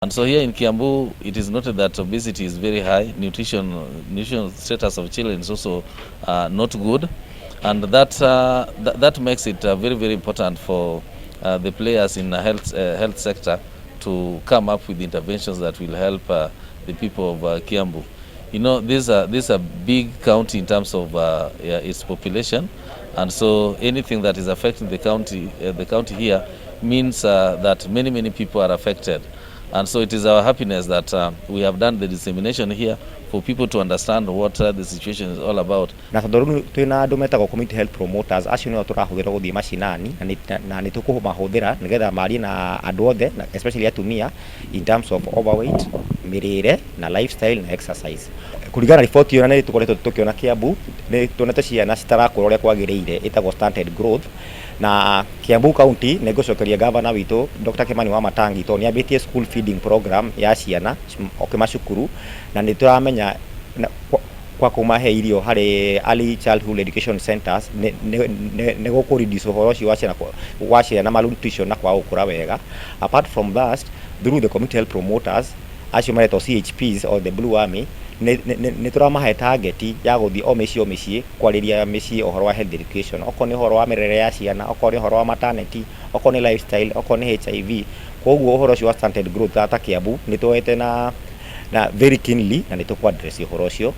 And so here in Kiambu, it is noted that obesity is very high. Nutrition status of children is also not good. And that makes it very, very important for the players in the health sector to come up with interventions that will help the people of Kiambu. This is a big county in terms of, yeah, its population, and so anything that is affecting the county here means that many, many people are affected. And so it is our happiness that we have done the dissemination here for people to understand what the situation is all about. Na tondũ rĩu twĩna andũ metagwo community health promoters, acio nĩo tũrahũthĩra gũthiĩ macinani na nĩ tũkũmahũthĩra nĩgetha marie na andũ othe na especially atumia in terms of overweight, mĩrĩre na lifestyle na exercise. Kũringana na riboti ĩyo, na nĩ tũkoretwo tũkĩona Kiambu nĩ tuonete ciana citarakũra ũrĩa kwagĩrĩire, ĩtagwo stunted growth. Na Kiambu County nĩ ngũcokeria governor witũ Dr. Kimani Wamatangi tondũ nĩ ambĩtie school feeding program ya ciana okĩ macukuru, na nĩ tũramenya kwa kũmahe irio harĩ early childhood education centers nĩ gũkũ reduce ũhoro ũcio wa ciana malnutrition na kwaga gũkũra wega. Apart from that, through the community health promoters acio maretwo CHPs or the Blue Army, nĩ tũramahe target ya gũthiĩ o mĩciĩ o mĩciĩ kwarĩria mĩciĩ ũhoro wa health education, okorwo nĩ ũhoro wa mĩrere ya ciana, okorwo nĩ ũhoro wa maternity, okorwo nĩ lifestyle, okorwo nĩ HIV. Koguo ũhoro ũcio wa stunted growth ta Kiambu nĩ tuoete na very keenly na nĩ tũkũ address ũhoro ũcio.